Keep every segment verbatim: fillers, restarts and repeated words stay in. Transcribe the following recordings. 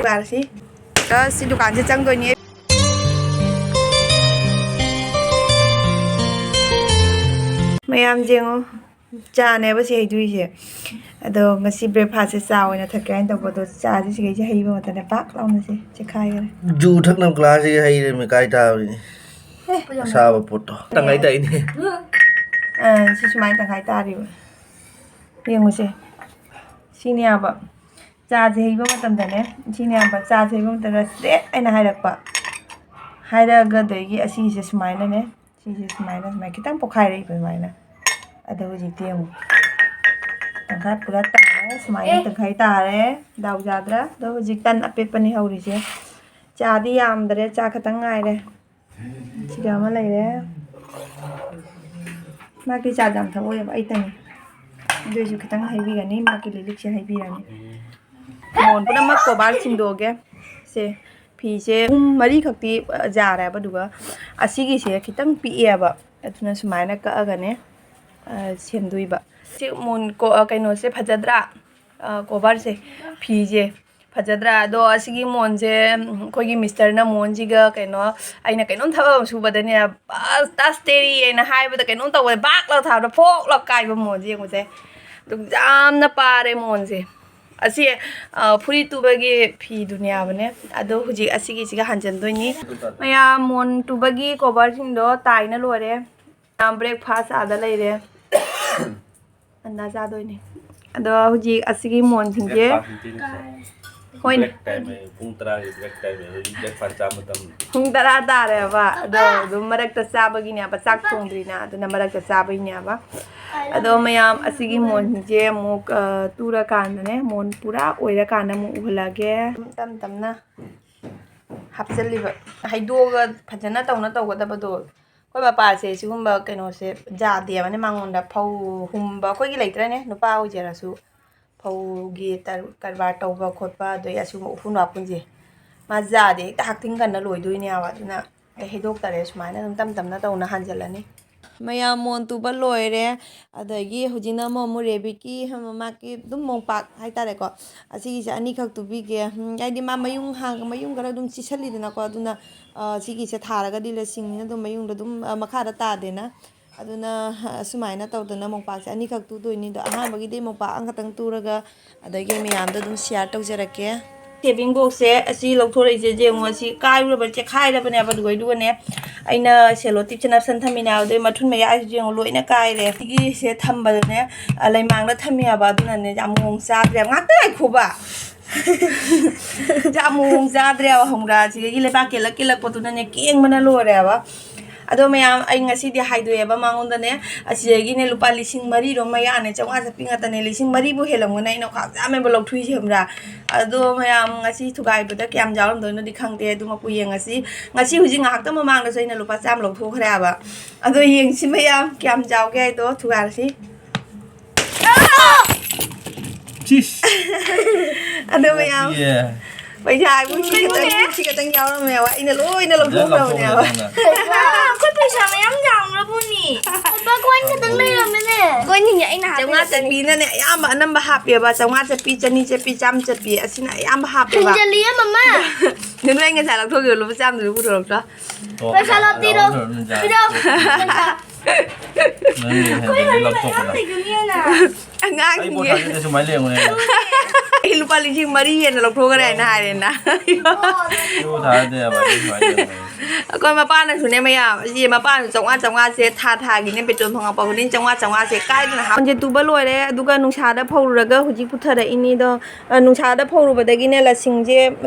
ꯌꯥꯔꯁꯤ꯫ ꯑꯁ, ꯁꯤ ꯗꯨꯀꯥꯟꯁꯦ ꯆꯪꯗꯣꯏꯅꯤ꯫ ꯃꯌꯥꯝ ꯌꯦꯡꯉꯣ, ꯆꯥꯅꯦꯕ ꯁꯤ ꯍꯩꯗꯣꯏꯁꯦ꯫ ꯑꯗꯣ ꯉꯁꯤ breakfastꯁꯦ ꯆꯥ ꯑꯣꯏꯅ ꯊꯛꯀꯦ ꯍꯥꯏꯅ ꯇꯧꯕ, ꯑꯗꯣ ꯆꯥꯁꯦ ꯁꯤꯈꯩꯁꯦ ꯍꯩꯕ ꯃꯇꯝꯗ ꯄꯥꯛ ꯂꯥꯎꯅꯁꯦ ꯆꯦꯈꯥꯏꯈ꯭ꯔꯦ꯫ ꯖꯨ ꯊꯛꯅꯕ glassꯁꯤꯒ ꯍꯩꯔꯦ, ꯃꯤꯀꯥꯏ ꯇꯥꯕꯅꯤ꯫ ꯑꯦ, ꯑꯁꯥꯕ ꯄꯣꯠꯇꯣ ꯇꯪꯈꯥꯏ ꯇꯥꯏꯅꯦ꯫ ꯑꯥ, ꯁꯤ ꯁꯨꯃꯥꯏꯅ ꯇꯪꯈꯥꯏ ꯇꯥꯔꯤꯕ꯫ ꯌꯦꯡꯉꯨꯁꯦ꯫ ꯁꯤꯅꯦꯕ꯫ ꯆꯥꯁꯦ ꯍꯩꯕ ꯃꯇꯝꯗꯅꯦ, ꯁꯤꯅꯦꯕ, ꯆꯥꯁꯦ ꯍꯩꯕ ꯃꯇꯝꯗ straight ꯑꯩꯅ ꯍꯥꯏꯔꯛꯄ꯫ ꯍꯥꯏꯔꯛꯑꯒ ꯑꯗꯒꯤ ꯑꯁꯤꯁꯦ ꯁꯨꯃꯥꯏꯅꯅꯦ, ꯁꯤꯁꯦ ꯁꯨꯃꯥꯏꯅ, ꯁꯨꯃꯥꯏꯅ ꯈꯤꯇꯪ ꯄꯣꯛꯈꯥꯏꯔꯛꯏꯕ ꯑꯗꯨꯃꯥꯏꯅ꯫ ꯑꯗꯣ ꯍꯧꯖꯤꯛꯇꯤ ꯌꯦꯡꯉꯨ꯫ ꯇꯪꯈꯥꯏ ꯄꯨꯔꯥ ꯇꯥꯔꯦ, ꯁꯨꯃꯥꯏꯅ ꯑꯦ꯫ ꯇꯪꯈꯥꯏ ꯇꯥꯔꯦ꯫ ꯗꯥꯎ ꯌꯥꯗ꯭ꯔꯥ? ꯑꯗꯣ ꯍꯧꯖꯤꯛ ꯇꯟ ꯑꯄꯦꯠꯄꯅꯤ ꯍꯧꯔꯤꯁꯦ꯫ ꯆꯥꯗꯤ ꯌꯥꯝꯗ꯭ꯔꯦ, ꯆꯥ ꯈꯇꯪ ꯉꯥꯏꯔꯦ꯫ ꯁꯤꯗ ꯑꯃ ꯂꯩꯔꯦ꯫ ꯃꯥꯗꯤ ꯆꯥ ꯌꯥꯝ ꯊꯛꯑꯣꯏꯕ, ꯑꯩꯇꯅꯤ꯫ ꯑꯗꯨꯏꯁꯨ ꯈꯤꯇꯪ ꯍꯩꯕꯤꯔꯅꯤ, ꯃꯥꯒꯤ ꯂꯤꯂꯤꯛꯁꯦ ꯍꯩꯕꯤꯔꯅꯤ꯫ ꯃꯣꯟ ꯄꯨꯝꯅꯃꯛ cover ꯁꯤꯡꯗꯣꯛꯑꯒꯦ꯫ ꯁꯦ, ꯐꯤꯁꯦ ꯄꯨꯡ ꯃꯔꯤ ꯈꯛꯇꯤ, ꯑ, ꯌꯥꯔꯦꯕ, ꯑꯗꯨꯒ ꯑꯁꯤꯒꯤꯁꯦ ꯈꯤꯇꯪ ꯄꯤꯛꯑꯦꯕ, ꯑꯗꯨꯅ ꯁꯨꯃꯥꯏꯅ ꯀꯛꯑꯒꯅꯦ, ꯑ, ꯁꯦꯝꯗꯣꯏꯕ꯫ ꯁꯤ ꯃꯣꯟ ꯀꯣ-, ꯑ, ꯀꯩꯅꯣꯁꯦ ꯐꯖꯗ꯭ꯔꯥ? ꯑ, coverꯁꯦ, ꯐꯤꯁꯦ ꯐꯖꯗ꯭ꯔꯥ? ꯑꯗꯣ ꯑꯁꯤꯒꯤ ꯃꯣꯟꯁꯦ, ꯎꯝ, ꯑꯩꯈꯣꯏꯒꯤ ꯃꯤꯁꯇꯔꯅ ꯃꯣꯟꯁꯤꯒ ꯀꯩꯅꯣ, ꯑꯩꯅ ꯀꯩꯅꯣꯝ ꯊꯕꯛ ꯑꯃ ꯁꯨꯕꯗꯅꯦ, "ꯑꯁ, ꯇꯁ ꯇꯦꯔꯤ" ꯍꯥꯏꯅ ꯍꯥꯏꯕꯗ ꯀꯩꯅꯣꯝ ꯇꯧꯕꯗ ꯕꯥꯛ ꯂꯥꯎ ꯊꯥꯕꯗ ꯐꯣꯛ ꯂꯥꯎ ꯀꯥꯏꯕ ꯃꯣꯟꯁꯦ ꯌꯦꯡꯉꯨꯁꯦ꯫ ꯑꯗꯨꯛ ꯌꯥꯝꯅ ꯄꯥꯔꯦ ꯃꯣꯟꯁꯦ꯫ ꯑꯁꯤ, ꯑ, ꯐꯨꯔꯤꯠ ꯇꯨꯕꯒꯤ ꯐꯤꯗꯨꯅꯦ ꯍꯥꯏꯕꯅꯦ꯫ ꯑꯗꯣ ꯍꯧꯖꯤꯛ ꯑꯁꯤꯒꯤꯁꯤꯒ ꯍꯥꯟꯖꯟꯗꯣꯏꯅꯤ꯫ ꯃꯌꯥꯝ ꯃꯣꯟ ꯇꯨꯕꯒꯤ coverꯁꯤꯡꯗꯣ ꯇꯥꯏꯅ ꯂꯣꯏꯔꯦ꯫ ꯃꯌꯥꯝ breakfast ꯑꯥꯗ ꯂꯩꯔꯦ꯫ ꯑꯟꯗꯥ ꯆꯥꯗꯣꯏꯅꯦ꯫ ꯑꯗꯣ ꯍꯧꯖꯤꯛ ꯑꯁꯤꯒꯤ ꯃꯣꯟꯁꯤꯡꯁꯦ breakfast ꯅꯠꯇꯦꯅꯦ꯫ ꯍꯣꯏꯅꯦ꯫ Break time ꯍꯥꯏꯌꯦ꯫ ꯄꯨꯡ ꯇꯔꯥꯒꯤ break time ꯍꯥꯏꯌꯦ꯫ ꯍꯧꯖꯤꯛ breakfast ꯆꯥ ꯃꯇꯝ꯫ ꯄꯨꯡ ꯇꯔꯥ ꯇꯥꯔꯦꯕ꯫ ꯑꯗꯣ ꯑꯗꯨꯝ ꯃꯔꯛꯇ ꯆꯥꯕꯒꯤꯅꯦꯕ, ꯆꯥꯛ ꯊꯣꯡꯗ꯭ꯔꯤꯅ, ꯑꯗꯨꯅ ꯃꯔꯛꯇ ꯆꯥꯕꯒꯤꯅꯦꯕ꯫ ꯑꯗꯣ ꯃꯌꯥꯝ ꯑꯁꯤꯒꯤ ꯃꯣꯟꯁꯦ ꯑꯃꯨꯛ, ꯑ, ꯇꯨꯔꯀꯥꯟꯗꯅꯦ, ꯃꯣꯟ ꯄꯨꯔꯥ ꯑꯣꯏꯔꯀꯥꯟꯗ ꯑꯃꯨꯛ ꯎꯍꯜꯂꯒꯦ꯫ ꯑꯗꯨꯝ ꯇꯞ ꯇꯞꯅ ꯍꯥꯞꯆꯜꯂꯤꯕ꯫ ꯍꯩꯗꯣꯛꯑꯒ ꯐꯖꯅ ꯇꯧꯅ ꯇꯧꯒꯗꯕꯗꯣ꯫ ꯑꯩꯈꯣꯏ ꯃꯄꯥꯁꯦ ꯁꯤꯒꯨꯝꯕ ꯀꯩꯅꯣꯁꯦ ꯌꯥꯗꯦꯕꯅꯦ ꯃꯉꯣꯟꯗ꯫ ꯐꯧ ꯍꯨꯝꯕ ꯑꯩꯈꯣꯏꯒꯤ ꯂꯩꯇ꯭ꯔꯅꯦ, ꯅꯨꯄꯥ ꯑꯣꯏꯖꯔꯁꯨ ꯐꯧꯒꯤ ꯇꯔ-, ꯀꯔꯕꯥꯔ ꯇꯧꯕ ꯈꯣꯠꯄ, ꯑꯗꯩ ꯑꯁꯤꯒꯨꯝꯕ ꯎꯐꯨꯟ ꯋꯥꯐꯨꯟꯁꯦ ꯃꯥ ꯌꯥꯗꯦ, ꯍꯦꯛꯇ ꯍꯥꯛꯊꯤꯡ ꯀꯟꯅ ꯂꯣꯏꯗꯣꯏꯅꯦꯕ꯫ ꯑꯗꯨꯅ ꯑꯩ ꯍꯩꯗꯣꯛꯇꯔꯦ, ꯁꯨꯃꯥꯏꯅ ꯑꯗꯨꯝ ꯇꯞ ꯇꯞꯅ ꯇꯧꯅ ꯍꯥꯟꯖꯜꯂꯅꯤ꯫ ꯃꯌꯥꯝ ꯃꯣꯟ ꯇꯨꯕ ꯂꯣꯏꯔꯦ꯫ ꯑꯗꯒꯤ ꯍꯧꯖꯤꯛꯅ ꯑꯃꯨꯛ ꯑꯃꯨꯛ ꯔꯦꯕꯤꯠꯀꯤ, ꯃꯥꯒꯤ ꯑꯗꯨꯝ ꯃꯣꯝꯄꯥꯛ ꯍꯥꯏꯇꯥꯔꯦꯀꯣ, ꯑꯁꯤꯒꯤꯁꯦ ꯑꯅꯤꯈꯛ ꯇꯨꯕꯤꯒꯦ꯫ ꯎꯝ, ꯍꯥꯏꯗꯤ ꯃꯥ ꯃꯌꯨꯡ ꯍꯥꯡ-, ꯃꯌꯨꯡ ꯈꯔ ꯑꯗꯨꯝ ꯆꯤꯁꯜꯂꯤꯗꯅꯀꯣ, ꯑꯗꯨꯅ, ꯑ, ꯁꯤꯒꯤꯁꯦ ꯊꯥꯔꯒꯗꯤ ꯂꯁꯤꯡꯅꯤꯅ ꯑꯗꯨꯝ ꯃꯌꯨꯡꯗꯣ ꯑꯗꯨꯝ, ꯑ, ꯃꯈꯥꯗ ꯇꯥꯗꯦꯅ꯫ ꯑꯗꯨꯅ, ꯑ, ꯑꯁꯨꯃꯥꯏꯅ ꯇꯧꯗꯅ ꯃꯣꯝꯄꯥꯛꯁꯦ ꯑꯅꯤꯈꯛ ꯇꯨꯗꯣꯏꯅꯤ꯫ ꯑꯗꯣ ꯑꯍꯥꯟꯕꯒꯤꯗꯤ ꯃꯣꯝꯄꯥꯛ ꯑꯃꯈꯛꯇꯪ ꯇꯨꯔꯒ ꯑꯗꯒꯤ ꯃꯌꯥꯝꯗ ꯑꯗꯨꯝ share ꯇꯧꯖꯔꯛꯀꯦ꯫ Saving boxꯁꯦ ꯑꯁꯤ ꯂꯧꯊꯣꯔꯛꯏꯁꯦ ꯌꯦꯡꯉꯣ, ꯑꯁꯤ ꯀꯥꯏꯔꯨꯔꯕ, ꯆꯦꯈꯥꯏꯔꯕꯅꯦꯕ꯫ ꯑꯗꯨꯒ, ꯑꯗꯨꯒꯅꯦ, ꯑꯩꯅ cello tapeꯁꯦ ꯅꯞꯁꯟ ꯊꯝꯃꯤꯅꯦꯕ꯫ ꯑꯗꯨꯒꯤ ꯃꯊꯨꯟ ꯃꯌꯥꯁꯤꯁꯨ ꯌꯦꯡꯉꯣ, ꯂꯣꯏꯅ ꯀꯥꯏꯔꯦ꯫ ꯁꯤꯒꯤꯁꯦ ꯊꯝꯕꯗꯅꯦ, ꯑ, ꯂꯩꯃꯥꯡꯗ ꯊꯝꯃꯦꯕ꯫ ꯑꯗꯨꯅꯅꯦ ꯌꯥꯝ ꯃꯑꯣꯡ ꯆꯥꯗ꯭ꯔꯦꯕ꯫ ꯉꯥꯛꯇ ꯉꯥꯏꯈꯣꯕ꯫ ꯌꯥꯝ ꯃꯑꯣꯡ ꯆꯥꯗ꯭ꯔꯦꯕ, ꯈꯪꯕ꯭ꯔꯥ? ꯁꯤꯗꯒꯤ ꯂꯩꯕꯥꯛ ꯀꯦꯜꯂꯛ ꯀꯦꯜꯂꯛꯄꯗꯨꯅꯅꯦ ꯀꯦꯡꯕꯅ ꯂꯣꯏꯔꯦꯕ꯫ ꯑꯗꯣ ꯃꯌꯥꯝ, ꯑꯩ ꯉꯁꯤꯗꯤ ꯍꯥꯏꯗꯣꯛꯑꯦꯕ ꯃꯉꯣꯟꯗꯅꯦ, ꯑꯁꯤꯗꯒꯤꯅꯦ ꯂꯨꯄꯥ ꯂꯤꯁꯤꯡ ꯃꯔꯤꯔꯣꯝ ꯃꯌꯥꯅꯦ, ꯆꯥꯝꯃꯉꯥ ꯆꯠꯄꯤ ꯉꯥꯛꯇꯅꯦ, ꯂꯤꯁꯤꯡ ꯃꯔꯤꯕꯨ ꯍꯦꯜꯂꯝꯒꯅꯤ ꯑꯩꯅ ꯈ꯭ꯋꯥꯡ ꯆꯥꯝꯃꯦꯕ ꯂꯧꯊꯣꯛꯏꯁꯦ, ꯈꯪꯕ꯭ꯔꯥ? ꯑꯗꯣ ꯃꯌꯥꯝ, ꯉꯁꯤ ꯊꯨꯒꯥꯏꯕꯗ ꯀꯌꯥꯝ ꯌꯥꯎꯔꯝꯗꯣꯏꯅꯣꯗꯤ ꯈꯪꯗꯦ, ꯑꯗꯨꯃꯛꯄꯨ ꯌꯦꯡꯉꯁꯤ꯫ ꯉꯁꯤ ꯍꯧꯖꯤꯛ ꯉꯥꯏꯍꯥꯛꯇꯪ ꯃꯃꯥꯡꯗꯁꯨ ꯑꯩꯅ ꯂꯨꯄꯥ ꯆꯥꯝꯃ ꯂꯧꯊꯣꯛꯈ꯭ꯔꯦ ꯍꯥꯏꯕ꯫ ꯑꯗꯣ ꯌꯦꯡꯁꯤ ꯃꯌꯥꯝ, ꯀꯌꯥꯝ ꯆꯥꯎꯒꯦ ꯍꯥꯏꯗꯣ ꯊꯨꯒꯥꯏꯔꯁꯤ꯫ ꯆꯤꯁ! ꯑꯗꯣ ꯃꯌꯥꯝ, ꯌꯦ꯫ ꯄꯩꯁꯥ ꯍꯥꯏꯕꯨ ꯁꯤ ꯈꯛꯇꯪ, ꯁꯤ ꯈꯛꯇꯪ ꯌꯥꯎꯔꯝꯃꯦꯕ꯫ ꯑꯩꯅ ꯂꯣꯏꯅ ꯂꯧꯊꯣꯛꯈ꯭ꯔꯕꯅꯦꯕ꯫ ꯂꯧꯊꯣꯛꯈ꯭ꯔꯦ ꯅꯪꯅ꯫ ꯑꯩꯈꯣꯏ ꯄꯩꯁꯥ ꯃꯌꯥꯝ ꯌꯥꯝꯈ꯭ꯔꯕꯣꯅꯤ꯫ ꯂꯨꯄꯥ coin ꯈꯛꯇꯪ ꯂꯩꯔꯝꯃꯦꯅꯦ꯫ Coinꯁꯤꯡꯁꯦ ꯑꯩꯅ ꯍꯥꯞꯄ ꯆꯥꯝꯃꯉꯥ ꯆꯠꯄꯤꯅꯅꯦ ꯑꯌꯥꯝꯕ ꯑꯅꯝꯕ ꯍꯥꯞꯄꯦꯕ꯫ ꯆꯥꯝꯃꯉꯥ ꯆꯠꯄꯤ, ꯆꯅꯤ ꯆꯠꯄꯤ, ꯆꯥꯝꯃ ꯆꯠꯄꯤ, ꯑꯁꯤꯅ ꯑꯌꯥꯝꯕ ꯍꯥꯞꯄꯦꯕ꯫ ꯍꯦꯟꯖꯜꯂꯤꯌꯦ, ꯃꯃꯥ꯫ ꯅꯪ ꯅꯣꯏ ꯉꯁꯥꯏ ꯂꯧꯊꯣꯛꯈꯤꯕ ꯂꯨꯄꯥ ꯆꯥꯝꯃꯗꯨꯁꯨ ꯄꯨꯊꯣꯔꯛꯇ꯭ꯔꯣ? ꯑꯣ, ꯄꯩꯁꯥ ꯂꯧꯊꯣꯛꯄꯤꯔꯣ꯫ ꯂꯧꯊꯣꯛꯈ꯭ꯔꯕꯅꯤ ꯆꯥꯝꯃ꯫ ꯄꯤꯔꯣ꯫ ꯅꯪꯒꯤ ꯍꯦꯟꯖꯜꯂꯤ ꯂꯧꯊꯣꯛꯄꯗ꯫ ꯑꯉꯥꯡꯁꯤꯡꯁꯦ꯫ ꯑꯩ ꯄꯣꯠ ꯊꯥꯗꯣꯏꯗ ꯁꯨꯃꯥꯏꯅ ꯂꯩꯔꯝꯒꯅꯤ꯫ ꯑꯩ ꯂꯨꯄꯥ ꯂꯤꯁꯤꯡ ꯃꯔꯤ ꯍꯦꯟꯅ ꯂꯧꯊꯣꯛꯈ꯭ꯔꯦ ꯍꯥꯏꯅ ꯍꯥꯏꯔꯦꯅ꯫ ꯄꯣꯠ ꯊꯥꯗꯣꯏꯗ ꯌꯥꯝ ꯁꯨꯃꯥꯏꯅ ꯂꯩꯔꯝꯒꯅꯤ꯫ ꯑꯩꯈꯣꯏ ꯃꯄꯥꯅꯁꯨꯅꯦ ꯃꯌꯥꯝ, ꯏꯆꯦ ꯃꯄꯥꯅꯁꯨ ꯆꯥꯝꯃꯉꯥ ꯆꯥꯝꯃꯉꯥꯁꯦ ꯊꯥ ꯊꯥꯒꯤꯅꯦ ꯕꯦꯇꯣꯟ ꯐꯪꯉꯛꯄ ꯈꯨꯗꯤꯡ ꯆꯥꯝꯃꯉꯥ ꯆꯥꯝꯃꯉꯥꯁꯦ ꯀꯥꯏꯗꯅ ꯍꯥꯞ-, ꯃꯣꯟꯁꯦ ꯇꯨꯕ ꯂꯣꯏꯔꯦ꯫ ꯑꯗꯨꯒ ꯅꯨꯡꯁꯥꯗ ꯐꯧꯔꯨꯔꯒ ꯍꯧꯖꯤꯛ ꯄꯨꯊꯔꯛꯏꯅꯤ꯫ ꯑꯗꯣ, ꯑ, ꯅꯨꯡꯁꯥꯗ ꯐꯧꯔꯨꯕꯗꯒꯤꯅꯦ ꯂꯁꯤꯡꯁꯦ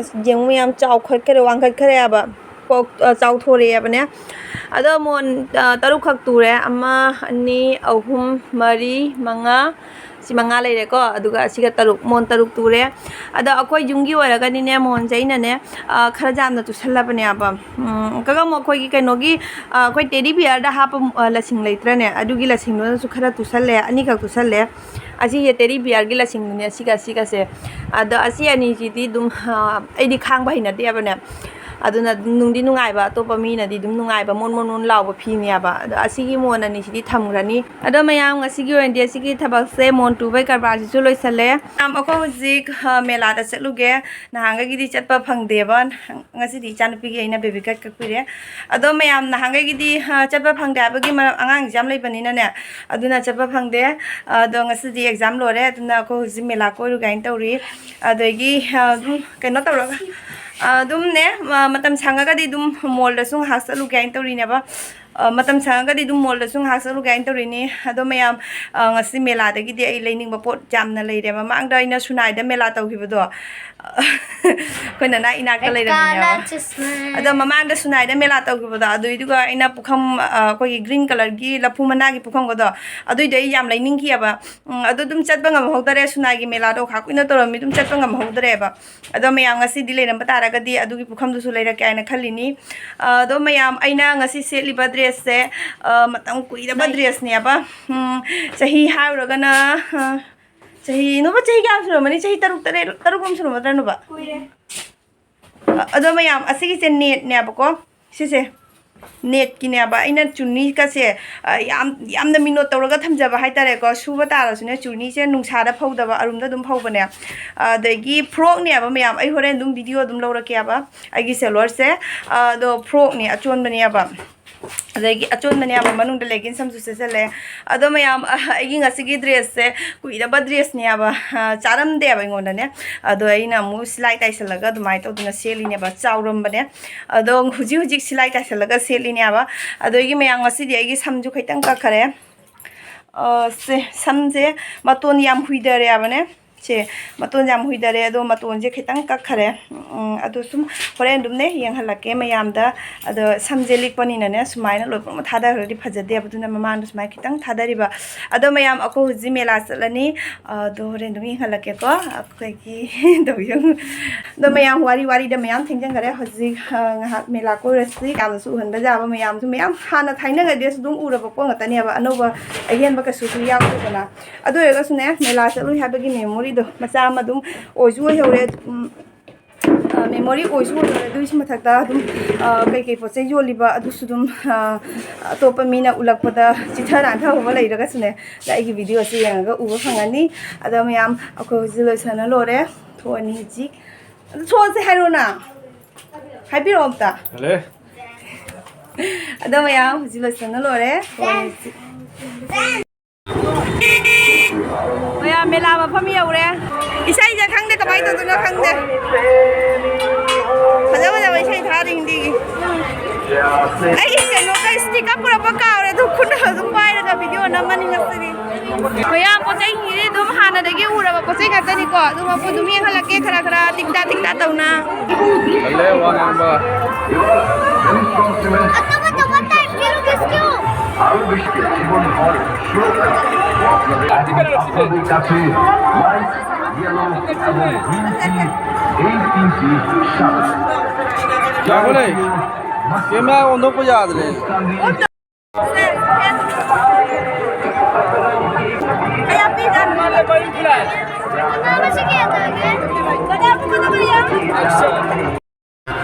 ꯌꯦꯡꯉꯨ ꯃꯌꯥꯝ ꯆꯥꯎꯈꯠꯈ꯭ꯔꯦ, ꯋꯥꯡꯈꯠꯈ꯭ꯔꯦꯕ꯫ ꯄꯣꯛ-, ꯑ, ꯆꯥꯎꯊꯣꯔꯛꯑꯦꯕꯅꯦ꯫ ꯑꯗꯣ ꯃꯣꯟ, ꯑ, ꯇꯔꯨꯛꯈꯛ ꯇꯨꯔꯦ꯫ ꯑꯃ, ꯑꯅꯤ, ꯑꯍꯨꯝ, ꯃꯔꯤ, ꯃꯉꯥ꯫ ꯁꯤ ꯃꯉꯥ ꯂꯩꯔꯦꯀꯣ꯫ ꯑꯗꯨꯒ ꯑꯁꯤꯒ ꯇꯔꯨꯛ, ꯃꯣꯟ ꯇꯔꯨꯛ ꯇꯨꯔꯦ꯫ ꯑꯗꯣ ꯑꯩꯈꯣꯏ ꯌꯨꯝꯒꯤ ꯑꯣꯏꯔꯒꯗꯤꯅꯦ, ꯃꯣꯟꯁꯦ ꯑꯩꯅꯅꯦ, ꯑ, ꯈꯔ ꯌꯥꯝꯅ ꯇꯨꯁꯜꯂꯕꯅꯦꯕ꯫ ꯎꯝ, ꯀꯒ ꯑꯃꯨꯛ ꯑꯩꯈꯣꯏꯒꯤ ꯀꯩꯅꯣꯒꯤ, ꯑ, ꯑꯩꯈꯣꯏ teddy bearꯗ ꯍꯥꯞꯄ, ꯑ, ꯂꯁꯤꯡ ꯂꯩꯇ꯭ꯔꯅꯦ? ꯑꯗꯨꯒꯤ ꯂꯁꯤꯡꯗꯨꯅꯁꯨ ꯈꯔ ꯇꯨꯁꯜꯂꯦ꯫ ꯑꯅꯤꯈꯛ ꯇꯨꯁꯜꯂꯦ꯫ ꯑꯁꯤꯁꯦ teddy bearꯒꯤ ꯂꯁꯤꯡꯗꯨꯅꯦ, ꯑꯁꯤꯒ ꯑꯁꯤꯒꯁꯦ꯫ ꯑꯗꯣ ꯑꯁꯤ ꯑꯅꯤꯁꯤꯗꯤ ꯑꯗꯨꯝ, ꯑ, ꯑꯩꯗꯤ ꯈꯥꯡꯕ ꯍꯩꯅꯗꯦꯕꯅꯦ꯫ ꯑꯗꯨꯅ ꯑꯗꯨꯝ ꯅꯨꯡꯗꯤ ꯅꯨꯡꯉꯥꯏꯕ, ꯑꯇꯣꯞꯄ ꯃꯤꯅꯗꯤ ꯑꯗꯨꯝ ꯅꯨꯡꯉꯥꯏꯕ, ꯃꯣꯟ ꯃꯣꯟ ꯃꯣꯟ ꯂꯥꯎꯕ ꯐꯤꯅꯦꯕ꯫ ꯑꯗꯣ ꯑꯁꯤꯒꯤ ꯃꯣꯟ ꯑꯅꯤꯁꯤꯗꯤ ꯊꯝꯈ꯭ꯔꯅꯤ꯫ ꯑꯗꯣ ꯃꯌꯥꯝ, ꯉꯁꯤꯒꯤ ꯑꯣꯏꯅꯗꯤ ꯑꯁꯤꯒꯤ ꯊꯕꯛꯁꯦ, ꯃꯣꯟ ꯇꯨꯕꯩ ꯀꯔꯕꯥꯔꯁꯤꯁꯨ ꯂꯣꯏꯁꯜꯂꯦ꯫ ꯃꯌꯥꯝ, ꯑꯩꯈꯣꯏ ꯍꯧꯖꯤꯛ, ꯑ, ꯃꯦꯂꯥꯗ ꯆꯠꯂꯨꯒꯦ꯫ ꯅꯍꯥꯟꯈꯩꯒꯤꯗꯤ ꯆꯠꯄ ꯐꯪꯗꯦꯕ꯫ ꯉꯁꯤꯗꯤ ꯏꯆꯥꯅꯨꯄꯤꯒꯤ ꯑꯩꯅ ꯕꯦꯕꯤ ꯀꯠ ꯀꯛꯄꯤꯔꯦ꯫ ꯑꯗꯣ ꯃꯌꯥꯝ, ꯅꯍꯥꯟꯈꯩꯒꯤꯗꯤ, ꯑ, ꯆꯠꯄ ꯐꯪꯗꯦ ꯍꯥꯏꯕꯒꯤ ꯃꯔꯝ, ꯑꯉꯥꯡ ꯑꯦꯛꯖꯥꯝ ꯂꯩꯕꯅꯤꯅꯅꯦ, ꯑꯗꯨꯅ ꯆꯠꯄ ꯐꯪꯗꯦ꯫ ꯑꯗꯣ ꯉꯁꯤꯗꯤ ꯑꯦꯛꯖꯥꯝ ꯂꯣꯏꯔꯦ, ꯑꯗꯨꯅ ꯑꯩꯈꯣꯏ ꯍꯧꯖꯤꯛ ꯃꯦꯂꯥ ꯀꯣꯏꯔꯨꯒꯦ ꯍꯥꯏꯅ ꯇꯧꯔꯤ꯫ ꯑꯗꯒꯤ, ꯑ, ꯑꯗꯨꯝ ꯀꯩꯅꯣ ꯇꯧꯔꯒ, ꯑ, ꯑꯗꯨꯝꯅꯦ, ꯑ, ꯃꯇꯝ ꯁꯪꯉꯒꯗꯤ ꯑꯗꯨꯝ ꯃꯣꯜꯗꯁꯨ ꯉꯥꯏꯍꯥꯛ ꯆꯠꯂꯨꯒꯦ ꯍꯥꯏꯅ ꯇꯧꯔꯤꯅꯦꯕ꯫ ꯑ, ꯃꯇꯝ ꯁꯪꯉꯒꯗꯤ ꯑꯗꯨꯝ ꯃꯣꯜꯗꯁꯨ ꯉꯥꯏꯍꯥꯛ ꯆꯠꯂꯨꯒꯦ ꯍꯥꯏꯅ ꯇꯧꯔꯤꯅꯤ꯫ ꯑꯗꯣ ꯃꯌꯥꯝ, ꯑ, ꯉꯁꯤ ꯃꯦꯂꯥꯗꯒꯤꯗꯤ ꯑꯩ ꯂꯩꯅꯤꯡꯕ ꯄꯣꯠ ꯌꯥꯝꯅ ꯂꯩꯔꯦ꯫ ꯃꯃꯥꯡꯗ ꯑꯩꯅ ꯁꯨꯅꯥꯏꯗ ꯃꯦꯂꯥ ꯇꯧꯈꯤꯕꯗꯣ, ꯑꯩꯈꯣꯏ ꯅꯅꯥ ꯏꯅꯥꯛꯇ ꯂꯩꯔꯝꯃꯤꯅꯦꯕ꯫ ꯑꯗꯣ ꯃꯃꯥꯡꯗ ꯁꯨꯅꯥꯏꯗ ꯃꯦꯂꯥ ꯇꯧꯈꯤꯕꯗꯣ, ꯑꯗꯨꯏꯗꯨꯒ ꯑꯩꯅ ꯄꯨꯈꯝ, ꯑ, ꯑꯩꯈꯣꯏꯒꯤ ꯒ꯭ꯔꯤꯟ ꯀꯂꯔꯒꯤ ꯂꯐꯨ ꯃꯅꯥꯒꯤ ꯄꯨꯈꯝꯒꯗꯣ, ꯑꯗꯨꯏꯗꯣ ꯑꯩ ꯌꯥꯝ ꯂꯩꯅꯤꯡꯈꯤꯑꯕ꯫ ꯎꯝ, ꯑꯗꯨ ꯑꯗꯨꯝ ꯆꯠꯄ ꯉꯝꯍꯧꯗꯔꯦ꯫ ꯁꯨꯅꯥꯏꯒꯤ ꯃꯦꯂꯥꯗꯣ ꯈꯥ ꯀꯨꯏꯅ ꯇꯧꯔꯝꯃꯤ, ꯑꯗꯨꯝ ꯆꯠꯄ ꯉꯝꯍꯧꯗ꯭ꯔꯦꯕ꯫ ꯑꯗꯣ ꯃꯌꯥꯝ, ꯉꯁꯤꯗꯤ ꯂꯩꯔꯝꯕ ꯇꯥꯔꯒꯗꯤ ꯑꯗꯨꯒꯤ ꯄꯨꯈꯝꯗꯨꯁꯨ ꯂꯩꯔꯛꯀꯦ ꯍꯥꯏꯅ ꯈꯜꯂꯤꯅꯤ꯫ ꯑꯗꯣ ꯃꯌꯥꯝ, ꯑꯩꯅ ꯉꯁꯤ ꯁꯦꯠꯂꯤꯕ ꯗ꯭ꯔꯦꯁꯁꯦ, ꯑ, ꯃꯇꯝ ꯀꯨꯏꯔꯕ ꯗ꯭ꯔꯦꯁꯅꯦꯕ꯫ ꯎꯝ, ꯆꯍꯤ ꯍꯥꯏꯔꯨꯔꯒꯅ, ꯑ, ꯆꯍꯤ, ꯅꯨꯕ ꯆꯍꯤ ꯀꯌꯥ ꯁꯨꯔꯝꯃꯅꯤ? ꯆꯍꯤ ꯇꯔꯨꯛ, ꯇꯔꯦꯠ, ꯇꯔꯨꯛ ꯔꯣꯝ ꯁꯨꯔꯝꯃꯗ꯭ꯔꯥ, ꯅꯨꯕ? ꯀꯨꯏꯔꯦ꯫ ꯑ-, ꯑꯗꯣ ꯃꯌꯥꯝ, ꯑꯁꯤꯒꯤꯁꯦ ꯅꯦꯠꯅꯦꯕꯀꯣ, ꯁꯤꯁꯦ꯫ ꯅꯦꯠꯀꯤꯅꯦꯕ꯫ ꯑꯩꯅ ꯆꯨꯔꯅꯤꯒꯁꯦ, ꯑ, ꯌꯥꯝ, ꯌꯥꯝꯅ ꯃꯤꯅꯣꯠ ꯇꯧꯔꯒ ꯊꯝꯖꯕ ꯍꯥꯏꯇꯥꯔꯦꯀꯣ꯫ ꯁꯨꯕ ꯇꯥꯔꯁꯨꯅꯦ, ꯆꯨꯔꯅꯤꯁꯦ ꯅꯨꯡꯁꯥꯗ ꯐꯧꯗꯕ, ꯑꯔꯨꯝꯗ ꯑꯗꯨꯝ ꯐꯧꯕꯅꯦ꯫ ꯑꯗꯒꯤ ꯐ꯭ꯔꯣꯛꯅꯦꯕ ꯃꯌꯥꯝ, ꯑꯩ ꯍꯣꯔꯦꯟ ꯑꯗꯨꯝ ꯚꯤꯗꯤꯑꯣ ꯑꯗꯨꯝ ꯂꯧꯔꯛꯀꯦꯕ꯫ ꯑꯩꯒꯤ ꯁꯦꯂꯣꯔꯁꯦ, ꯑ, ꯑꯗꯣ ꯐ꯭ꯔꯣꯛꯅꯦ, ꯑꯆꯣꯟꯕꯅꯦꯕ꯫ ꯑꯗꯒꯤ ꯑꯆꯣꯟꯕꯅꯦꯕ, ꯃꯅꯨꯡꯗ ꯂꯦꯒꯤꯟꯁ ꯑꯃꯁꯨ ꯁꯦꯠꯆꯜꯂꯦ꯫ ꯑꯗꯣ ꯃꯌꯥꯝ, ꯑ, ꯑꯩꯒꯤ ꯉꯁꯤꯒꯤ ꯗ꯭ꯔꯦꯁꯁꯦ ꯀꯨꯏꯔꯕ ꯗ꯭ꯔꯦꯁꯅꯦꯕ꯫ ꯑ, ꯆꯥꯔꯝꯗꯦꯕ ꯑꯩꯉꯣꯟꯗꯅꯦ꯫ ꯑꯗꯣ ꯑꯩꯅ ꯑꯃꯨꯛ ꯁꯤꯂꯥꯏ ꯇꯥꯏꯁꯜꯂꯒ ꯑꯗꯨꯃꯥꯏꯅ ꯇꯧꯗꯅ ꯁꯦꯠꯂꯤꯅꯦꯕ꯫ ꯆꯥꯎꯔꯝꯕꯅꯦ꯫ ꯑꯗꯣ ꯍꯧꯖꯤꯛ ꯍꯧꯖꯤꯛ ꯁꯤꯂꯥꯏ ꯇꯥꯏꯁꯜꯂꯒ ꯁꯦꯠꯂꯤꯅꯦꯕ꯫ ꯑꯗꯒꯤ ꯃꯌꯥꯝ, ꯉꯁꯤꯗꯤ ꯑꯩꯒꯤ ꯁꯝꯁꯨ ꯈꯤꯇꯪ ꯀꯛꯈꯔꯦ꯫ ꯑ, ꯁꯦ, ꯁꯝꯁꯦ ꯃꯇꯣꯟ ꯌꯥꯝ ꯍꯨꯏꯊꯔꯦꯕꯅꯦ꯫ ꯁꯦ, ꯃꯇꯣꯟꯁꯦ ꯌꯥꯝ ꯍꯨꯏꯊꯔꯦ, ꯑꯗꯣ ꯃꯇꯣꯟꯁꯦ ꯈꯤꯇꯪ ꯀꯛꯈꯔꯦ꯫ ꯎꯝ, ꯑꯗꯣ ꯁꯨꯝ ꯍꯣꯔꯦꯟ ꯑꯗꯨꯝꯅꯦ ꯌꯦꯡꯍꯜꯂꯛꯀꯦ ꯃꯌꯥꯝꯗ꯫ ꯑꯗꯣ ꯁꯝꯁꯦ ꯂꯤꯛꯄꯅꯤꯅꯅꯦ, ꯁꯨꯃꯥꯏꯅ ꯂꯣꯏꯅꯃꯛ ꯊꯥꯗꯈ꯭ꯔꯗꯤ ꯐꯖꯗꯦꯕ, ꯑꯗꯨꯅ ꯃꯃꯥꯡꯗ ꯁꯨꯃꯥꯏꯅ ꯈꯤꯇꯪ ꯊꯥꯗꯔꯤꯕ꯫ ꯑꯗꯣ ꯃꯌꯥꯝ, ꯑꯩꯈꯣꯏ ꯍꯧꯖꯤꯛ ꯃꯦꯂꯥ ꯆꯠꯂꯅꯤ꯫ ꯑꯗꯣ ꯍꯣꯔꯦꯟ ꯑꯗꯨꯝ ꯌꯦꯡꯍꯜꯂꯛꯀꯦꯀꯣ꯫ ꯑꯩꯈꯣꯏꯒꯤ ꯇꯧꯕꯤꯌꯨ꯫ ꯑꯗꯣ ꯃꯌꯥꯝ, ꯋꯥꯔꯤ ꯋꯥꯔꯤꯗ ꯃꯌꯥꯝ ꯊꯦꯡꯖꯟꯈꯔꯦ꯫ ꯍꯧꯖꯤꯛ, ꯑ, ꯉꯥꯏꯍꯥꯛ ꯃꯦꯂꯥ ꯀꯣꯏꯔꯁꯤ꯫ ꯌꯥꯝꯅꯁꯨ ꯎꯍꯟꯕ ꯌꯥꯕ ꯃꯌꯥꯝꯁꯨ ꯃꯌꯥꯝ ꯍꯥꯟꯅ ꯊꯥꯏꯅꯉꯩꯗꯁꯨ ꯑꯗꯨꯝ ꯎꯔꯕ ꯄꯣꯠ ꯉꯥꯛꯇꯅꯦꯕ꯫ ꯑꯅꯧꯕ, ꯑꯍꯦꯟꯕ ꯀꯩꯁꯨꯁꯨ ꯌꯥꯎꯗꯦꯗꯅ꯫ ꯑꯗꯨ ꯑꯣꯏꯔꯒꯁꯨꯅꯦ, ꯃꯦꯂꯥ ꯆꯠꯂꯨꯏ ꯍꯥꯏꯕꯒꯤ ꯃꯦꯃꯣꯔꯤꯗꯣ ꯃꯆꯥ ꯑꯃ ꯑꯗꯨꯝ ꯑꯣꯏꯁꯨ ꯑꯣꯏꯍꯧꯔꯦ꯫ ꯎꯝ, ꯃꯦꯃꯣꯔꯤ ꯑꯣꯏꯁꯨ ꯑꯣꯏꯔꯣꯏ꯫ ꯑꯗꯨꯒꯤꯁꯨ ꯃꯊꯛꯇ ꯑꯗꯨꯝ ꯀꯩꯀꯩ ꯄꯣꯠ ꯆꯩ ꯌꯣꯜꯂꯤꯕ ꯑꯗꯨꯁꯨ ꯑꯗꯨꯝ ꯑꯇꯣꯞꯄ ꯃꯤꯅ ꯎꯠꯂꯛꯄꯗ ꯆꯤꯊ ꯅꯥꯟꯊꯍꯧꯕ ꯂꯩꯔꯒꯁꯨꯅꯦ, ꯑꯗ ꯑꯩꯒꯤ ꯚꯤꯗꯤꯑꯣ ꯑꯁꯤ ꯌꯦꯡꯉꯒ ꯎꯕ ꯐꯪꯒꯅꯤ꯫ ꯑꯗꯣ ꯃꯌꯥꯝ, ꯑꯩꯈꯣꯏ ꯍꯧꯖꯤꯛ ꯂꯣꯏꯁꯟꯅ ꯂꯣꯏꯔꯦ, ꯊꯣꯛꯑꯅꯤ ꯍꯧꯖꯤꯛ꯫ ꯑꯗꯨ ꯊꯣꯛꯑꯁꯦ ꯍꯥꯏꯔꯣꯅ, ꯍꯥꯏꯕꯤꯔꯛꯑꯣ ꯑꯝꯇ꯫ ꯍꯜꯂꯦ꯫ ꯑꯗꯣ ꯃꯌꯥꯝ, ꯍꯧꯖꯤꯛ ꯂꯣꯏꯁꯟꯅ ꯂꯣꯏꯔꯦ, ꯊꯣꯛꯑꯅꯤ ꯍꯧꯖꯤꯛ꯫ ꯃꯌꯥꯝ, ꯃꯦꯂꯥ ꯃꯐꯝ ꯌꯧꯔꯦ꯫ ꯏꯁꯩꯁꯦ ꯈꯪꯗꯦ ꯀꯃꯥꯏꯅ ꯇꯧꯗꯣꯏꯅꯣ ꯈꯪꯗꯦ꯫ ꯐꯖ ꯐꯖꯕ ꯏꯁꯩ ꯊꯥꯔꯤ ꯍꯤꯟꯗꯤꯒꯤ꯫ ꯑꯩ ꯀꯩꯅꯣꯒ ꯏꯁꯇꯤꯛꯀ ꯄꯨꯔꯛꯄ ꯀꯥꯎꯔꯦ, ꯑꯗꯨ ꯈꯨꯠꯅ ꯑꯗꯨꯝ ꯄꯥꯏꯔꯒ ꯚꯤꯗꯤꯑꯣ ꯅꯝꯃꯅꯤ ꯉꯁꯤꯗꯤ꯫ ꯃꯌꯥꯝ ꯄꯣꯠ ꯆꯩꯁꯤꯡꯁꯤꯗꯤ ꯑꯗꯨꯝ ꯍꯥꯟꯅꯗꯒꯤ ꯎꯔꯕ ꯄꯣꯠ ꯆꯩ ꯉꯥꯛꯇꯅꯤꯀꯣ꯫ ꯑꯗꯨ ꯃꯄꯨ ꯑꯗꯨꯝ ꯌꯦꯡꯍꯜꯂꯛꯀꯦ ꯈꯔ ꯈꯔ ꯇꯤꯛꯇꯥ ꯇꯤꯛꯇꯥ ꯇꯧꯅ꯫ ꯇꯜꯂꯦ ꯋꯥ ꯉꯥꯡꯕ꯫ ꯑꯇꯣꯞ ꯑꯇꯣꯞꯄ type ꯀꯤ ꯂꯨꯀꯤꯁ ꯀ꯭ꯌꯨ? ꯉꯥꯏꯈꯣꯅꯦ, camera ꯑꯣꯟꯊꯣꯛꯄ ꯌꯥꯗ꯭ꯔꯦ꯫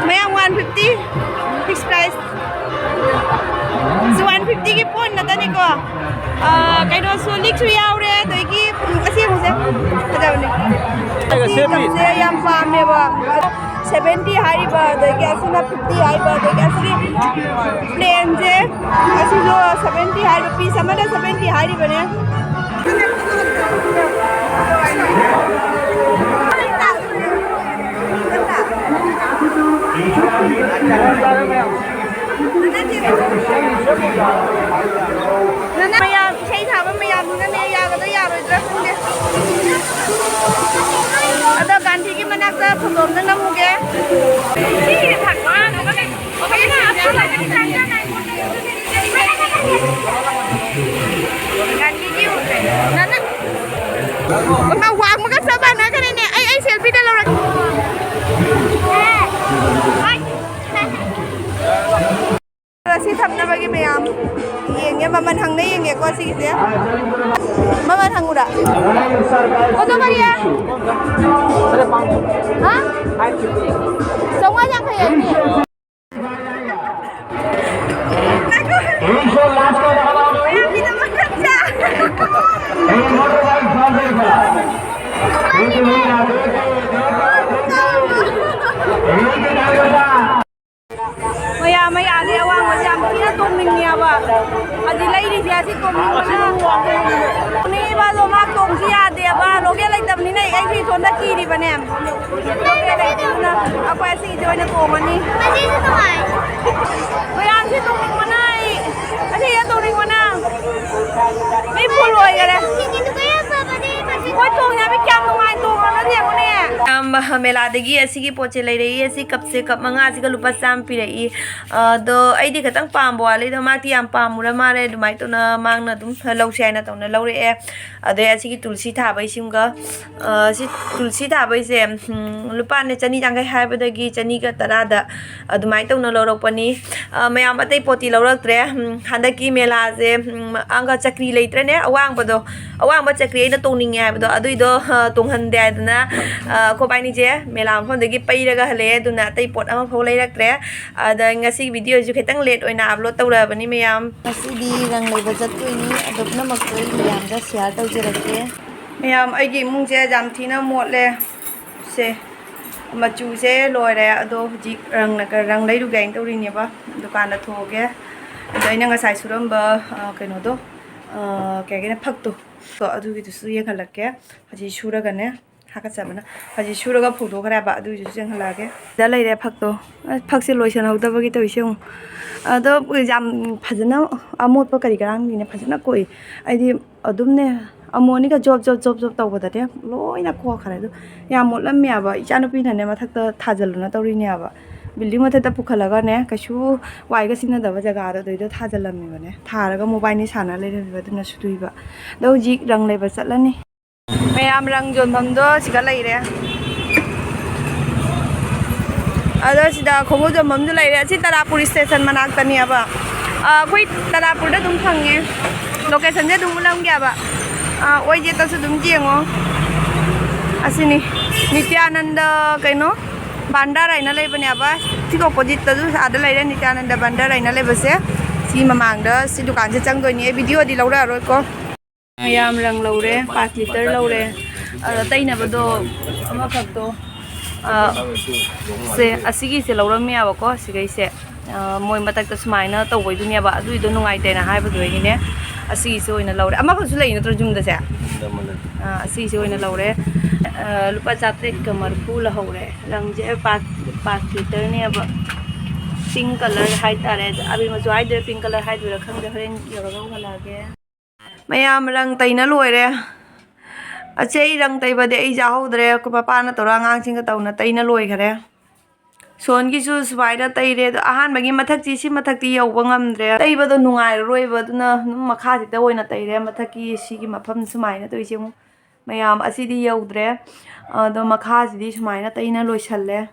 ꯃꯌꯥꯝ, one fifty fixed price꯫ ꯁꯤ one fifty ꯒꯤ ꯄꯣꯠ ꯉꯥꯛꯇꯅꯤꯀꯣ꯫ ꯑꯥ, ꯀꯩꯅꯣꯁꯨ, ꯂꯤꯛꯁꯨ ꯌꯥꯎꯔꯦ, ꯑꯗꯒꯤ, ꯎꯝ, ꯑꯁꯤ ꯌꯦꯡꯉꯨꯁꯦ, ꯐꯖꯕꯅꯦ꯫ ꯑꯩꯒ ꯑꯁꯤ ꯁꯦꯝꯃꯤ꯫ ꯀꯞꯁꯦ ꯌꯥꯝ ꯄꯥꯝꯃꯦꯕ꯫ Seventy ꯍꯥꯏꯔꯤꯕ, ꯑꯗꯒꯤ ꯑꯁꯤꯅ fifty ꯍꯥꯏꯔꯤꯕ, ꯑꯗꯒꯤ ꯑꯁꯤꯒꯤ plain ꯁꯦ, ꯑꯁꯤꯁꯨ seventy ꯍꯥꯏꯔꯤꯕ, piece ꯑꯃꯗ seventy ꯍꯥꯏꯔꯤꯕꯅꯦ꯫ ꯃꯌꯥꯝ, ꯏꯁꯩ ꯊꯥꯕ ꯃꯌꯥꯝꯗꯨꯅꯅꯦ, ꯌꯥꯒꯗ꯭ꯔꯥ ꯌꯥꯔꯣꯏꯗ꯭ꯔꯥ ꯈꯪꯗꯦ꯫ ꯑꯗꯣ ꯒꯥꯟꯙꯤꯒꯤ ꯃꯅꯥꯛꯇ photo ꯑꯝꯇ ꯅꯝꯃꯨꯒꯦ꯫ ꯒꯥꯟꯙꯤꯒꯤ ꯎꯗ꯭ꯔꯦ꯫ ꯅꯅꯥ ꯋꯥꯡꯃꯒ ꯆꯞ ꯃꯥꯟꯅꯈ꯭ꯔꯦꯅꯦ꯫ ꯑꯩ, ꯑꯩ selfie ꯗ ꯂꯧꯔꯛꯀꯦ꯫ ꯁꯤ ꯊꯝꯅꯕꯒꯤ ꯃꯌꯥꯝ ꯌꯦꯡꯒꯦ, ꯃꯃꯜ ꯍꯪꯅ ꯌꯦꯡꯒꯦꯀꯣ ꯁꯤꯒꯤꯁꯦ꯫ ꯃꯃꯜ ꯍꯪꯉꯨꯔꯥ? ꯀꯣꯟꯗꯣ ꯀꯔꯤ? ꯍꯥ? ꯆꯥꯝꯃꯉꯥ ꯌꯥꯡꯈꯩ ꯍꯥꯏꯕꯅꯦ꯫ ꯃꯌꯥꯝ ꯃꯌꯥꯝꯗꯤ ꯑꯋꯥꯡꯕꯁꯦ ꯌꯥꯝ ꯊꯤꯅ ꯇꯣꯡꯅꯤꯡꯉꯦꯕ꯫ ꯍꯧꯖꯤꯛ ꯂꯩꯔꯤꯁꯦ ꯑꯁꯤ ꯇꯣꯡꯅꯤꯡꯕꯅ꯫ ꯇꯣꯡꯅꯤꯡꯉꯤꯕ ꯑꯗꯣ ꯃꯥ ꯇꯣꯡꯁꯤ ꯌꯥꯗꯦꯕ꯫ ꯂꯣꯀꯦꯜ ꯂꯩꯇꯕꯅꯤꯅ ꯑꯩꯁꯨ ꯏꯊꯣꯟꯗ ꯀꯤꯔꯤꯕꯅꯦ꯫ ꯂꯣꯀꯦꯜ ꯂꯩꯇꯕꯅꯤꯅ ꯑꯩꯈꯣꯏ ꯑꯁꯤꯒꯤꯁꯦ ꯑꯣꯏꯅ ꯇꯣꯡꯉꯅꯤ꯫ ꯑꯁꯤꯁꯨ ꯅꯨꯡꯉꯥꯏ꯫ ꯃꯌꯥꯝꯁꯤ ꯇꯣꯡꯅꯤꯡꯕꯅ ꯑꯩ꯫ ꯑꯁꯤꯗ ꯇꯣꯡꯅꯤꯡꯕꯅ꯫ ꯃꯤ ꯐꯨꯜ ꯑꯣꯏꯈꯔꯦ꯫ ꯃꯣꯏ ꯇꯣꯡꯉꯦ ꯍꯥꯏꯕ ꯀꯌꯥꯝ ꯅꯨꯡꯉꯥꯏ ꯇꯣꯡꯉꯒ ꯌꯦꯡꯉꯨꯅꯦ꯫ ꯃꯦꯂꯥꯗꯒꯤ ꯑꯁꯤꯒꯤ ꯄꯣꯠꯁꯦ ꯂꯩꯔꯛꯏ꯫ ꯑꯁꯤ ꯀꯞꯁꯦ ꯀꯞ ꯃꯉꯥꯁꯤꯒ ꯂꯨꯄꯥ ꯆꯥꯝꯃ ꯄꯤꯔꯛꯏ꯫ ꯑꯗꯣ ꯑꯩꯗꯤ ꯈꯤꯇꯪ ꯄꯥꯝꯕ ꯋꯥꯠꯂꯤ꯫ ꯑꯗꯣ ꯃꯥꯛꯇꯤ ꯌꯥꯝ ꯄꯥꯝꯃꯨꯔ ꯃꯥꯜꯂꯦ꯫ ꯑꯗꯨꯃꯥꯏꯅ ꯇꯧꯅ ꯃꯥꯡꯅ ꯑꯗꯨꯝ ꯂꯧꯁꯦ ꯍꯥꯏꯅ ꯇꯧꯅ ꯂꯧꯔꯛꯑꯦ꯫ ꯑꯗꯩ ꯑꯁꯤꯒꯤ ꯇꯨꯜꯁꯤ ꯊꯥꯕꯩꯁꯤꯃꯒ, ꯑ, ꯁꯤ ꯇꯨꯜꯁꯤ ꯊꯥꯕꯩꯁꯦ, ꯎꯝ, ꯂꯨꯄꯥꯅꯦ ꯆꯅꯤ ꯌꯥꯡꯈꯩ ꯍꯥꯏꯕꯗꯒꯤ ꯆꯅꯤꯒ ꯇꯔꯥꯗ ꯑꯗꯨꯃꯥꯏꯅ ꯇꯧꯅ ꯂꯧꯔꯛꯄꯅꯤ꯫ ꯑ, ꯃꯌꯥꯝ ꯑꯇꯩ ꯄꯣꯠꯇꯤ ꯂꯧꯔꯛꯇ꯭ꯔꯦ꯫ ꯎꯝ, ꯍꯟꯗꯛꯀꯤ ꯃꯦꯂꯥꯁꯦ, ꯎꯝ, ꯑꯪꯒ ꯆꯀ꯭ꯔꯤ ꯂꯩꯇ꯭ꯔꯅꯦ? ꯑꯋꯥꯡꯕꯗꯣ, ꯑꯋꯥꯡꯕ ꯆꯀ꯭ꯔꯤ ꯑꯩꯅ ꯇꯣꯡꯅꯤꯡꯉꯦ ꯍꯥꯏꯕꯗꯣ, ꯑꯗꯨꯏꯗꯣ, ꯑ, ꯇꯣꯡꯍꯟꯗꯦ ꯍꯥꯏꯗꯅ, ꯑ, ꯑꯩꯈꯣꯏ ꯕꯥꯏꯅꯤꯁꯦ ꯃꯦꯂꯥ ꯃꯐꯝꯗꯒꯤ ꯄꯩꯔꯒ ꯍꯜꯂꯛꯑꯦ꯫ ꯑꯗꯨꯅ ꯑꯇꯩ ꯄꯣꯠ ꯑꯃꯐꯥꯎ ꯂꯩꯔꯛꯇ꯭ꯔꯦ꯫ ꯑꯗ ꯉꯁꯤꯒꯤ ꯚꯤꯗꯤꯑꯣꯁꯤꯁꯨ ꯈꯤꯇꯪ ꯂꯦꯠ ꯑꯣꯏꯅ ꯑꯞꯂꯣꯗ ꯇꯧꯔꯛꯑꯕꯅꯤ ꯃꯌꯥꯝ꯫ ꯉꯁꯤꯗꯤ ꯔꯪ ꯂꯩꯕ ꯆꯠꯇꯣꯏꯅꯤ꯫ ꯑꯗꯣ ꯄꯨꯝꯅꯃꯛꯇꯣ ꯑꯩ ꯃꯌꯥꯝꯗ ꯁꯤꯌꯥꯔ ꯇꯧꯖꯔꯛꯀꯦ꯫ ꯃꯌꯥꯝ, ꯑꯩꯒꯤ ꯏꯃꯨꯡꯁꯦ ꯌꯥꯝ ꯊꯤꯅ ꯃꯣꯠꯂꯦ꯫ ꯁꯦ, ꯃꯆꯨꯁꯦ ꯂꯣꯏꯔꯦ꯫ ꯑꯗꯣ ꯍꯧꯖꯤꯛ ꯔꯪꯅ-, ꯔꯪ ꯂꯩꯔꯨꯒꯦ ꯍꯥꯏꯅ ꯇꯧꯔꯤꯅꯦꯕ꯫ ꯗꯨꯀꯥꯟꯗ ꯊꯣꯛꯑꯒꯦ꯫ ꯑꯗꯣ ꯑꯩꯅ ꯉꯁꯥꯏ ꯁꯨꯔꯝꯕ, ꯑ, ꯀꯩꯅꯣꯗꯣ, ꯑ, ꯀꯩ ꯍꯥꯏꯒꯦꯅꯦ, ꯐꯛꯇꯣ꯫ ꯀꯣ, ꯑꯗꯨꯒꯤꯗꯨꯁꯨ ꯌꯦꯡꯍꯜꯂꯛꯀꯦ꯫ ꯍꯧꯖꯤꯛ ꯁꯨꯔꯒꯅꯦ, ꯍꯥꯀꯠꯆꯕꯅ꯫ ꯍꯧꯖꯤꯛ ꯁꯨꯔꯒ ꯐꯧꯗꯣꯛꯈ꯭ꯔꯦꯕ, ꯑꯗꯨꯒꯤꯁꯨ ꯌꯦꯡꯍꯜꯂꯛꯑꯒꯦ꯫ ꯁꯤꯗ ꯂꯩꯔꯦ ꯐꯛꯇꯣ꯫ ꯑꯁ, ꯐꯛꯁꯦ ꯂꯣꯏꯁꯟꯍꯧꯗꯕꯒꯤ ꯇꯧꯔꯤꯁꯦ ꯌꯦꯡꯉꯨ꯫ ꯑꯗꯣ ꯌꯥꯝ ꯐꯖꯅ ꯑꯃꯣꯠꯄ ꯀꯔꯤ ꯀꯔꯥꯡꯒꯤꯅꯦ ꯐꯖꯅ ꯀꯣꯛꯏ꯫ ꯑꯩꯗꯤ ꯑꯗꯨꯝꯅꯦ ꯑꯃꯣꯠ ꯑꯅꯤꯒ ꯖꯣꯕ ꯖꯣꯕ ꯖꯣꯕ ꯖꯣꯕ ꯇꯧꯕꯗꯅꯦ ꯂꯣꯏꯅ ꯀꯣꯛꯈ꯭ꯔꯦ꯫ ꯑꯗꯣ ꯌꯥꯝ ꯃꯣꯠꯂꯝꯃꯦꯕ꯫ ꯏꯆꯥꯅꯨꯄꯤꯅꯅꯦ ꯃꯊꯛꯇ ꯊꯥꯖꯤꯜꯂꯨꯅ ꯇꯧꯔꯤꯅꯦꯕ꯫ ꯕꯤꯜꯗꯤꯡ ꯃꯊꯛꯇ ꯄꯨꯈꯠꯂꯒꯅꯦ ꯀꯩꯁꯨ ꯋꯥꯏꯒ ꯁꯤꯠꯅꯗꯕ ꯖꯒꯥꯗꯣ ꯑꯗꯨꯏꯗ ꯊꯥꯖꯤꯜꯂꯝꯃꯤꯕꯅꯦ꯫ ꯊꯥꯔꯒ ꯃꯣꯕꯥꯏꯜꯅꯤ ꯁꯥꯟꯅ ꯂꯩꯔꯝꯃꯤꯕ, ꯑꯗꯨꯅ ꯁꯨꯗꯣꯏꯕ꯫ ꯑꯗꯣ ꯍꯧꯖꯤꯛ ꯔꯪ ꯂꯩꯕ ꯆꯠꯂꯅꯤ꯫ ꯃꯌꯥꯝ ꯔꯪ ꯌꯣꯟꯐꯝꯗꯣ ꯁꯤꯗ ꯂꯩꯔꯦ꯫ ꯑꯗꯣ ꯁꯤꯗ ꯈꯣꯡꯎꯞ ꯌꯣꯟꯐꯝꯁꯨ ꯂꯩꯔꯦ꯫ ꯑꯁꯤ ꯇꯔꯥꯄꯨꯔ ꯁ꯭ꯇꯦꯁꯟ ꯃꯅꯥꯛꯇꯅꯦꯕ꯫ ꯑ, ꯑꯩꯈꯣꯏ ꯇꯔꯥꯄꯨꯔꯗ ꯑꯗꯨꯝ ꯐꯪꯉꯦ꯫ ꯂꯣꯀꯦꯁꯟꯁꯦ ꯑꯗꯨꯝ ꯎꯠꯂꯝꯒꯦꯕ꯫ ꯑꯥ, ꯑꯣꯏꯖꯦꯠꯇꯁꯨ ꯑꯗꯨꯝ ꯌꯦꯡꯉꯣ꯫ ꯑꯁꯤꯅꯤ ꯅꯤꯇ꯭ꯌꯥꯅꯟꯗ ꯀꯩꯅꯣ ꯕꯥꯟꯗꯥꯔ ꯍꯥꯏꯅ ꯂꯩꯕꯅꯦꯕ꯫ ꯁꯤꯒꯤ ꯑꯣꯄꯣꯖꯤꯠꯇꯁꯨ ꯑꯥꯗ ꯂꯩꯔꯦ ꯅꯤꯇ꯭ꯌꯥꯅꯟꯗ ꯕꯥꯟꯗꯥꯔ ꯍꯥꯏꯅ ꯂꯩꯕꯁꯦ꯫ ꯁꯤ ꯃꯃꯥꯡꯗ ꯁꯤ ꯗꯨꯀꯥꯟꯁꯦ ꯆꯪꯗꯣꯏꯅꯤ꯫ ꯑꯩ ꯚꯤꯗꯤꯑꯣꯗꯤ ꯂꯧꯔꯛꯑꯔꯣꯏꯀꯣ꯫ ꯃꯌꯥꯝ ꯔꯪ ꯂꯧꯔꯦ, ꯄꯥꯁ ꯂꯤꯇꯔ ꯂꯧꯔꯦ꯫ ꯑꯗ ꯇꯩꯅꯕꯗꯣ ꯑꯃꯈꯛꯇꯣ, ꯑ, ꯁꯦ, ꯑꯁꯤꯒꯤꯁꯦ ꯂꯧꯔꯝꯃꯦꯕꯀꯣ, ꯁꯤꯈꯩꯁꯦ꯫ ꯑ, ꯃꯣꯏ ꯃꯊꯛꯇ ꯁꯨꯃꯥꯏꯅ ꯇꯧꯕꯩꯗꯨꯅꯦꯕ, ꯑꯗꯨꯏꯗꯣ ꯅꯨꯡꯉꯥꯏꯇꯦꯅ ꯍꯥꯏꯕꯗꯨꯗꯒꯤꯅꯦ ꯑꯁꯤꯒꯤꯁꯦ ꯑꯣꯏꯅ ꯂꯧꯔꯦ꯫ ꯑꯃꯈꯛꯁꯨ ꯂꯩ ꯅꯠꯇ꯭ꯔꯣ ꯌꯨꯝꯗꯁꯦ? ꯑ, ꯑꯁꯤꯒꯤꯁꯦ ꯑꯣꯏꯅ ꯂꯧꯔꯦ꯫ ꯑ, ꯂꯨꯄꯥ ꯆꯥꯇ꯭ꯔꯦꯠꯀ ꯃꯔꯤꯐꯨ ꯂꯧꯍꯧꯔꯦ꯫ ꯔꯪꯁꯦ ꯄꯥꯁ, ꯄꯥꯁ ꯂꯤꯇꯔꯅꯦꯕ꯫ ꯄꯤꯡ ꯀꯂꯔ ꯍꯥꯏꯇꯥꯔꯦ꯫ ꯑꯕꯤ ꯃꯆꯨ ꯍꯥꯏꯗꯣꯏꯔꯥ, ꯄꯤꯡ ꯀꯂꯔ ꯍꯥꯏꯗꯣꯏꯔꯥ ꯈꯪꯗꯦ, ꯍꯣꯔꯦꯟ ꯌꯧꯔꯒ ꯎꯍꯜꯂꯛꯑꯒꯦ꯫ ꯃꯌꯥꯝ ꯔꯪ ꯇꯩꯅ ꯂꯣꯏꯔꯦ꯫ ꯑꯆꯦ, ꯑꯩ ꯔꯪ ꯇꯩꯕꯗꯤ ꯑꯩ ꯌꯥꯎꯍꯧꯗ꯭ꯔꯦ꯫ ꯑꯩꯈꯣꯏ ꯄꯥꯄꯥꯅ ꯇꯧꯔ ꯑꯉꯥꯡꯁꯤꯡꯒ ꯇꯧꯅ ꯇꯩꯅ ꯂꯣꯏꯈꯔꯦ꯫ ꯁꯣꯟꯒꯤꯁꯨ ꯁꯨꯃꯥꯏꯅ ꯇꯩꯔꯦ꯫ ꯑꯗꯣ ꯑꯍꯥꯟꯕꯒꯤ ꯃꯊꯛꯁꯤ, ꯁꯤ ꯃꯊꯛꯇꯤ ꯌꯧꯕ ꯉꯝꯗ꯭ꯔꯦ꯫ ꯇꯩꯕꯗꯣ ꯅꯨꯡꯉꯥꯏꯔꯔꯣꯏꯕ, ꯑꯗꯨꯅ ꯑꯗꯨꯝ ꯃꯈꯥꯁꯤꯗ ꯑꯣꯏꯅ ꯇꯩꯔꯦ꯫ ꯃꯊꯛꯀꯤ ꯁꯤꯒꯤ ꯃꯐꯝ ꯁꯨꯃꯥꯏꯅ ꯇꯧꯔꯤꯁꯦ ꯑꯃꯨꯛ ꯃꯌꯥꯝ ꯑꯁꯤꯗꯤ ꯌꯧꯗ꯭ꯔꯦ꯫ ꯑꯗꯣ ꯃꯈꯥꯁꯤꯗꯤ ꯁꯨꯃꯥꯏꯅ ꯇꯩꯅ ꯂꯣꯏꯁꯜꯂꯦ꯫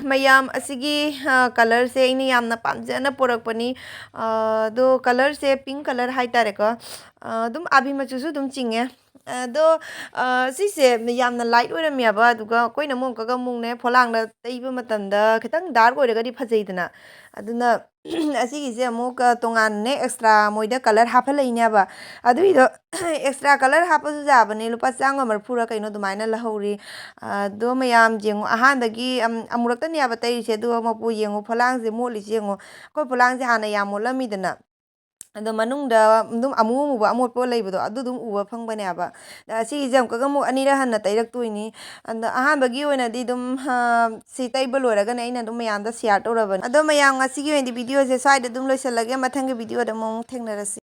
ꯃꯌꯥꯝ ꯑꯁꯤꯒꯤ, ꯑ, ꯀꯂꯔꯁꯦ ꯑꯩꯅ ꯌꯥꯝꯅ ꯄꯥꯝꯖꯅ ꯄꯨꯔꯛꯄꯅꯤ꯫ ꯑ, ꯑꯗꯣ ꯀꯂꯔꯁꯦ ꯄꯤꯡ ꯀꯂꯔ ꯍꯥꯏꯇꯥꯔꯦꯀꯣ꯫ ꯑ, ꯑꯗꯨꯝ ꯑꯥꯕꯤ ꯃꯆꯨꯁꯨ ꯑꯗꯨꯝ ꯆꯤꯡꯉꯦ꯫ ꯑꯗꯣ, ꯑ, ꯁꯤꯁꯦ ꯌꯥꯝꯅ ꯂꯥꯏꯠ ꯑꯣꯏꯔꯝꯃꯦꯕ, ꯑꯗꯨꯒ ꯑꯩꯈꯣꯏꯅ ꯑꯃꯨꯛ ꯑꯃꯨꯛꯀꯒ ꯑꯃꯨꯛꯅꯦ ꯐꯣꯂꯥꯡꯅ ꯇꯩꯕ ꯃꯇꯝꯗ ꯈꯤꯇꯪ ꯗꯥꯔꯛ ꯑꯣꯏꯔꯒꯗꯤ ꯐꯖꯩꯗꯅ꯫ ꯑꯗꯨꯅ ꯑꯁꯤꯒꯤꯁꯦ ꯑꯃꯨꯛ, ꯑ, ꯇꯣꯉꯥꯟꯅꯅꯦ ꯑꯦꯛꯁꯇ꯭ꯔꯥ ꯃꯣꯏꯗ ꯀꯂꯔ ꯍꯥꯞꯍꯜꯂꯛꯏꯅꯦꯕ꯫ ꯑꯗꯨꯒꯤꯗꯣ ꯑꯦꯛꯁꯇ꯭ꯔꯥ ꯀꯂꯔ ꯍꯥꯞꯄꯁꯨ ꯌꯥꯕꯅꯦ, ꯂꯨꯄꯥ ꯆꯥꯝꯃ ꯃꯔꯤꯐꯨꯔ ꯀꯩꯅꯣ ꯑꯗꯨꯃꯥꯏꯅ ꯂꯧꯍꯧꯔꯤ꯫ ꯑꯗꯣ ꯃꯌꯥꯝ ꯌꯦꯡꯉꯣ, ꯑꯍꯥꯟꯕꯒꯤ, ꯑꯝ, ꯑꯃꯨꯔꯛꯇꯅꯦꯕ ꯇꯩꯔꯤꯁꯦ, ꯑꯗꯨꯒ ꯃꯄꯨ ꯌꯦꯡꯉꯣ, ꯐꯣꯂꯥꯡꯁꯦ ꯃꯣꯠꯂꯤꯁꯦ ꯌꯦꯡꯉꯣ꯫ ꯑꯩꯈꯣꯏ ꯐꯣꯂꯥꯡꯁꯦ ꯍꯥꯟꯅ ꯌꯥꯝ ꯃꯣꯠꯂꯝꯃꯤꯗꯅ, ꯑꯗꯣ ꯃꯅꯨꯡꯗ ꯑꯗꯨꯝ ꯑꯃꯨ ꯑꯃꯨꯕ ꯑꯃꯣꯠꯄ ꯂꯩꯕꯗꯣ, ꯑꯗꯨ ꯑꯗꯨꯝ ꯎꯕ ꯐꯪꯕꯅꯦꯕ꯫ ꯑꯗ ꯁꯤꯒꯤꯁꯦ ꯑꯃꯨꯛꯀꯒ ꯑꯃꯨꯛ ꯑꯅꯤꯔꯛ ꯍꯟꯅ ꯇꯩꯔꯛꯇꯣꯏꯅꯤ꯫ ꯑꯗꯣ ꯑꯍꯥꯟꯕꯒꯤ ꯑꯣꯏꯅꯗꯤ ꯑꯗꯨꯝ, ꯍꯥ, ꯁꯤ ꯇꯩꯕ ꯂꯣꯏꯔꯒꯅꯦ ꯑꯩꯅ ꯑꯗꯨꯝ ꯃꯌꯥꯝꯗ ꯁꯤꯌꯥꯔ ꯇꯧꯔꯕꯅꯤ꯫ ꯑꯗꯣ ꯃꯌꯥꯝ, ꯉꯁꯤꯒꯤ ꯑꯣꯏꯅꯗꯤ ꯚꯤꯗꯤꯑꯣꯁꯦ ꯁ꯭ꯋꯥꯏꯗ ꯑꯗꯨꯝ ꯂꯣꯏꯁꯤꯜꯂꯒꯦ꯫ ꯃꯊꯪꯒꯤ ꯚꯤꯗꯤꯑꯣꯗ ꯑꯃꯨꯛ ꯊꯦꯡꯅꯔꯁꯤ꯫